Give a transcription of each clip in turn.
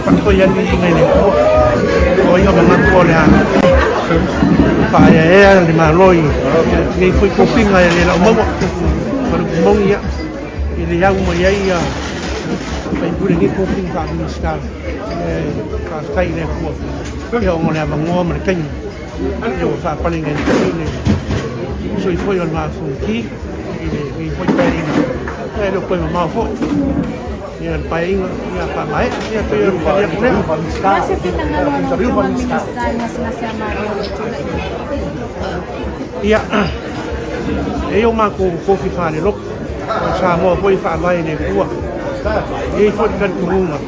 Faafoi atu i le Atua, o ai na manatu o le a faaeaea le Malo i lenei foi tofiga e le lau maua. O le upu moni ia, e le au mai ai ia faipule i lenei tofiga faa-Minisita. Faafetai i le Atua ia ona o le avanoa ma le taimi ia ua faapaleni ai foi le sui foi o le Vaa o Fonoti i lenei foi Paeaiga. Ia e le o toe mamao foi ia le Paeaiga ia faamaea. Ia pei o le tali atu lea. O le a se finagalo o lau Afioga i le Minisita i gasegase a Malo ua tulai mai? Ia, e i ai o matou tofi faalelotu, o Samoa foi e faavae i le Atua. E i ai foi le talitonuga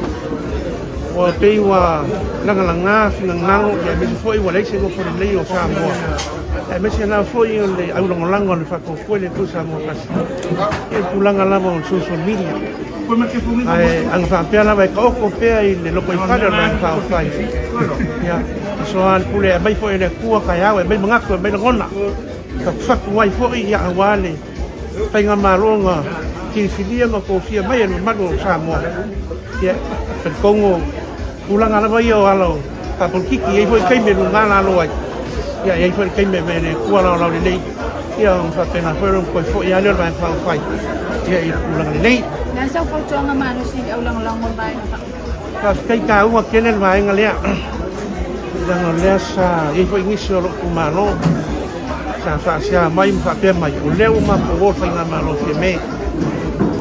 ua pei ua lagalaga finagalo ia aemaise foi ua leai se nofo lelei o Samoa, aemaise lava foi o le aulagolago a le Faatuatua i le Atua Samoa Tasi i le tulaga lava o le social media. Ae ana faapea lava e taoto pea i le lotoifale o le Vaega Faaupufai, ia, aso lava le pule e aumai foi e le Atua taeao, e aumai manatu, e aumai lagona, e fatufatu ai foi ia aua le faigamalo na filifilia ma tofia mai e le mamalu o Samoa. Ia, talitonu o tulaga lava ia o ala o faapolokiki, e i ai foi taimi e luga lalo ai, ia, e i ai foi le taimi e aumai e le Atua laolao lelei, ia ona faapena foi lea ona toe foi lava lea o le Vaega Faaupufai ia i le tulaga lelei. O le a sau fautuaga malosi i le aulagolago o le Vaega Faaupufai? Faafetai taua tele le vaega lea, leaga o lea sa i ai foi nisi o lou itumalo sa faasea mai ma faapea mai, o lea ua matou o i le faigamalo Fiame,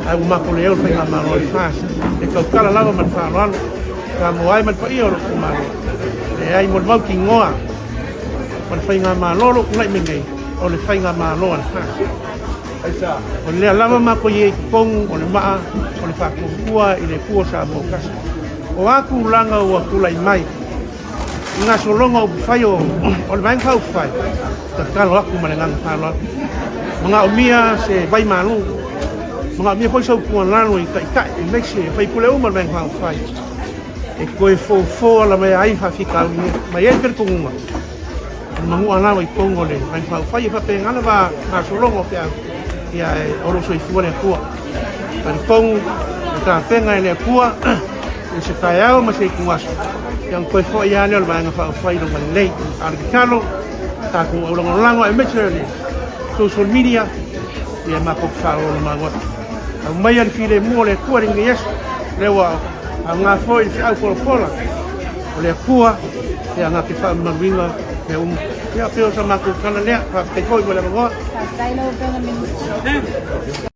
ae ua matou le o i le faigamalo a le FAST. E tautala lava ma le faaaloalo, Samoa e ma le paia o lou itumalo, leai mo le mautinoa o le faigamalo o lo o tulai mai nei, o le faigamalo a le FAST. O lea lava matou i ai i totonu o le maa o le Faatuatua i le Atua Samoa Tasi. O a tulaga ua tulai mai i gasologa o upufai o le Vaega Faaupufai, tatalo atu ma le agaga faaaloalo. Manaomia se vai malu, manaomia foi sau tuualalo i taitai aemaise o faipule uma o le Vaega Faaupufai e toe fofo ala mai ai faafitauli nei. Ma e i ai le talitonuga, o le manua lava i totonu o le Vaega Faaupufai e faapena le va gasologa o feau, ia ae o lo o soifua le Atua. Talitonu e tapena e le Atua i se taeao ma se ituaso, ia ona toe foi lava lea o le Vaega Faaupufai i lona lelei. A o le tatalo, tatou aulagolago aemaise o le social media, ia matou te faaoloolomaau atu. Aumaia le filemu o le Atua i lenei aso, lea ua aoga foi le feau folafola o le Atua, ia na te faamamaluina mea uma. Ia pei o sa matou tala lea, faafetai foi mo le avanoa. Faafetai lau Afioga i le Minisita.